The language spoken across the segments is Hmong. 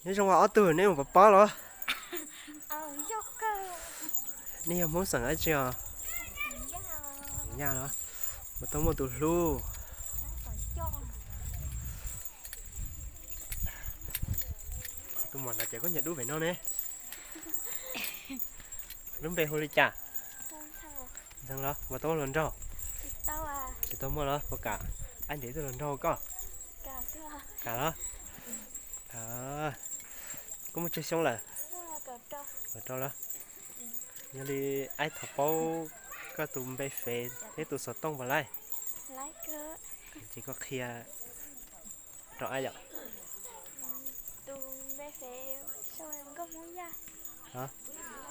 Nyob zoo os ob tug, neb mus pov pob los? Nej yog Hmoob xeem dab tsi os? Yaj los? Puas tau muaj tus hlub? Tus muam no ces koj nyiam dub pem no ne. Lub npe hu li cas? Ntxhee los? Puas tau muaj hluas nraug? Tsis tau muaj los? Puas kam ab ntev tuaj hluas nraug koj? Kam los? Koj muaj tsawg xyoo lawm? Kaum rau los? Yog li, aib thov paub koj tus npe fev thiab tus xov tooj puas laib? Ces koj qhia rau aib yom.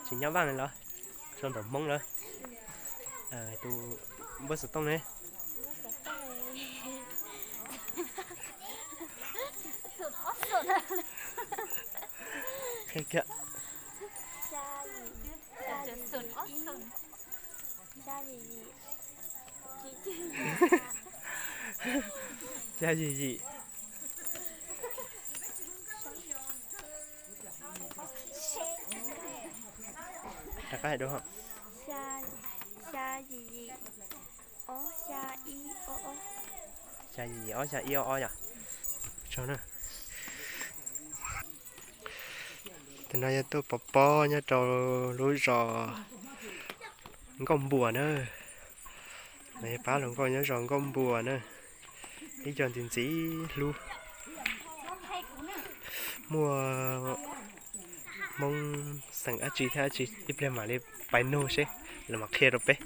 Tsis nyob Vaj los? Sau nraum Hmoob lawm. Tus npawb xov tooj ne? Qhia kiag. Xya yim yim. Rov qab hais dua. Xya yim yim ob xya ib ob ob. Xya yim yim ob xya ib ob ob yom. Tus no yog tuaj pov pob nyob rau lub zos Nkauj Npuas na. Pab hluas nkauj nyob zos Nkauj Npuas na. Ib co ntxim ntxim hlub. Muaj Hmoob xeem dab tsi thiab dab tsi ib pliag mam li pais nug seb lawv mam qhia rau peb.